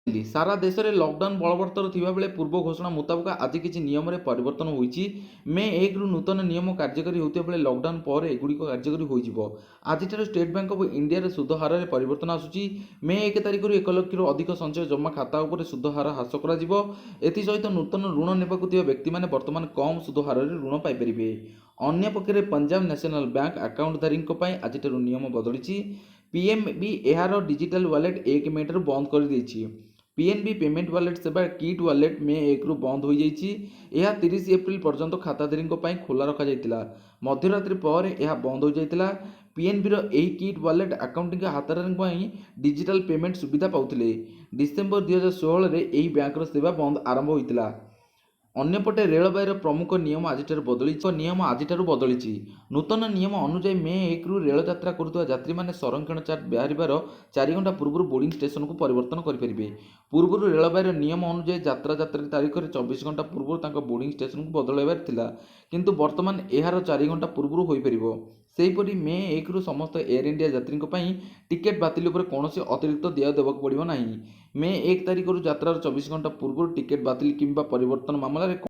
ସାରା ଦେଶରେ ଲକଡାଉନ ବଳବତ୍ତର ଥିବାବେଳେ ପୂର୍ବ ଘୋଷଣା ମୁତାବକ ଆଜି କିଛି ନିୟମରେ ପରିବର୍ତ୍ତନ ହୋଇଛି। ମେ 1ରୁ ନୂତନ ନିୟମ କାର୍ଯ୍ୟକାରୀ ହେଉଥିବା ବେଳେ ଲକଡାଉନ ପରେ ଏଗୁଡ଼ିକ କାର୍ଯ୍ୟକାରୀ ହୋଇଯିବ। ଆଜିଠାରୁ ଷ୍ଟେଟ୍ ବ୍ୟାଙ୍କ ଅଫ୍ ଇଣ୍ଡିଆର ସୁଧ ହାରରେ ପରିବର୍ତ୍ତନ ଆସୁଛି। ମେ 1 ତାରିଖରୁ 1 ଲକ୍ଷରୁ ଅଧିକ ସଞ୍ଚୟ ଜମା ଖାତା ଉପରେ ସୁଧ ହାର ହ୍ରାସ କରାଯିବ। ଏଥିସହିତ ନୂତନ ଋଣ ନେବାକୁ ଥିବା ବ୍ୟକ୍ତିମାନେ ବର୍ତ୍ତମାନ କମ୍ ସୁଧ ହାରରେ ଋଣ ପାଇପାରିବେ। ଅନ୍ୟପକ୍ଷରେ ପଞ୍ଜାବ ନ୍ୟାସନାଲ ବ୍ୟାଙ୍କ ଆକାଉଣ୍ଟଧାରୀଙ୍କ ପାଇଁ ଆଜିଠାରୁ ନିୟମ ବଦଳିଛି। ପିଏନବି ଏହାର ଡିଜିଟାଲ ୱାଲେଟ୍ 1 ମେ ଠାରୁ ବନ୍ଦ କରିଦେଇଛି। ପିଏନବି ପେମେଣ୍ଟ ୱାଲେଟ୍ ସେବା କିଟ୍ ୱାଲେଟ୍ ମେ 1ରୁ ବନ୍ଦ ହୋଇଯାଇଛି। ଏହା 30 ଏପ୍ରିଲ ପର୍ଯ୍ୟନ୍ତ ଖାତାଧାରୀଙ୍କ ପାଇଁ ଖୋଲା ରଖାଯାଇଥିଲା। ମଧ୍ୟରାତ୍ରି ପରେ ଏହା ବନ୍ଦ ହୋଇଯାଇଥିଲା। ପିଏନବିର ଏହି କିଟ୍ ୱାଲେଟ୍ ଆକାଉଣ୍ଟିଂ ଖାତାଧାରୀଙ୍କ ପାଇଁ ଡିଜିଟାଲ ପେମେଣ୍ଟ ସୁବିଧା ପାଉଥିଲେ। ଡିସେମ୍ବର 2016ରେ ଏହି ବ୍ୟାଙ୍କର ସେବା ବନ୍ଦ ଆରମ୍ଭ ହୋଇଥିଲା। ଅନ୍ୟପଟେ ରେଳବାଇର ପ୍ରମୁଖ ନିୟମ ଆଜିଠାରୁ ବଦଳିଛି। ନିୟମ ଆଜିଠାରୁ ବଦଳିଛି। ନୂତନ ନିୟମ ଅନୁଯାୟୀ, ମେ 1ରୁ ରେଳ ଯାତ୍ରା କରୁଥିବା ଯାତ୍ରୀମାନେ ସଂରକ୍ଷଣ ଚାର୍ଟ ବାହାରିବାର 4 ଘଣ୍ଟା ପୂର୍ବରୁ ବୋର୍ଡିଂ ଷ୍ଟେସନକୁ ପରିବର୍ତ୍ତନ କରିପାରିବେ। ପୂର୍ବରୁ ରେଳବାଇର ନିୟମ ଅନୁଯାୟୀ ଯାତ୍ରା ତାରିଖରେ 24 ଘଣ୍ଟା ପୂର୍ବରୁ ତାଙ୍କ ବୋର୍ଡିଂ ଷ୍ଟେସନକୁ ବଦଳାଇବାର ଥିଲା, କିନ୍ତୁ ବର୍ତ୍ତମାନ ଏହାର 4 ଘଣ୍ଟା ପୂର୍ବରୁ ହୋଇପାରିବ। ସେହିପରି ମେ 1ରୁ ସମସ୍ତ ଏୟାର ଇଣ୍ଡିଆ ଯାତ୍ରୀଙ୍କ ପାଇଁ ଟିକେଟ୍ ବାତିଲ ଉପରେ କୌଣସି ଅତିରିକ୍ତ ଦେୟ ଦେବାକୁ ପଡ଼ିବ ନାହିଁ। ମେ 1 ତାରିଖରୁ ଯାତ୍ରାର 24 ଘଣ୍ଟା ପୂର୍ବରୁ ଟିକେଟ୍ ବାତିଲ କିମ୍ବା ପରିବର୍ତ୍ତନ ମାମଲାରେ